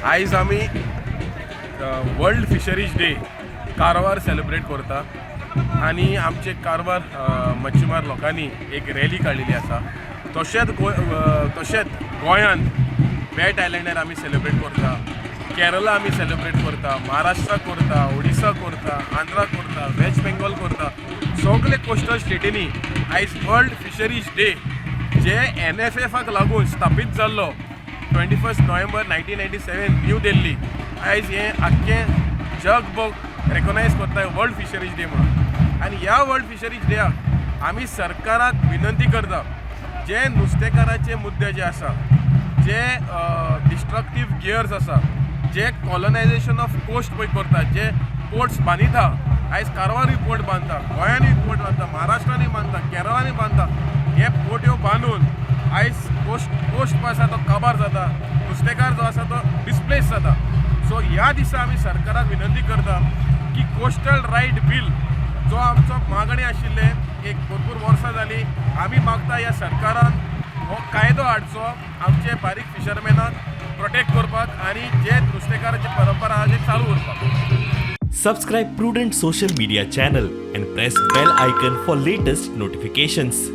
आयज आमी world fisheries day Karwar celebrate करता आनी आमचे कारवार मच्छीमार लोकांनी एक रॅली काडलेली आसा. तशेंच तशेंच गोंयांत बेट आयलंडार आमी सेलिब्रेट करता, केरला आमी सेलिब्रेट करता, महाराष्ट्रा करता, ओडिसा करता, आंध्रा करता, वेस्ट बेंगॉल करता. सगळे कोस्टल स्टेटींनी आयज वर्ल्ड फिशरीज डे, जे एनएफएफाक लागून स्थापीत जाल्लो 21 November 1997, New Delhi, आयज हें आख्खें जगभर रेकॉग्नायज करता वर्ल्ड फिशरीज डे म्हणून. आनी ह्या वर्ल्ड फिशरीज डेयाक आमी सरकाराक विनंती करता, जे नुस्तेकाराचे मुद्दे जे आसा, जे डिस्ट्रक्टीव गियर्स आसा, जे कॉलनायझेशन ऑफ कोस्ट पळय करता, जे पोर्ट्स बांदिता, आयज कारवारूय पोर्ट बांदता, गोंयांनीय पोर्ट बांदता, महाराष्ट्रानूय बांदता, केरळानूय बांदता, हे पोर्ट्यो बांदून आयज कोस्ट जो आसा तो काबार जाता, नुस्तेकार जो आसा तो डिस्प्लेस जाता. सो ह्या दिसा आमी सरकाराक विनंती करता की कोस्टल रायट बील जो आमचो मागणी आशिल्ले, एक भरपूर वर्सां जालीं आमी मागता, ह्या सरकारान हो कायदो हाडचो आमचे बारीक फिशरमॅनाक प्रोटेक्ट करपाक आनी जे नुस्तेकाराची परंपरा आहा ते चालू उरपाक. Subscribe Prudent Social Media channel and press bell icon for latest notifications.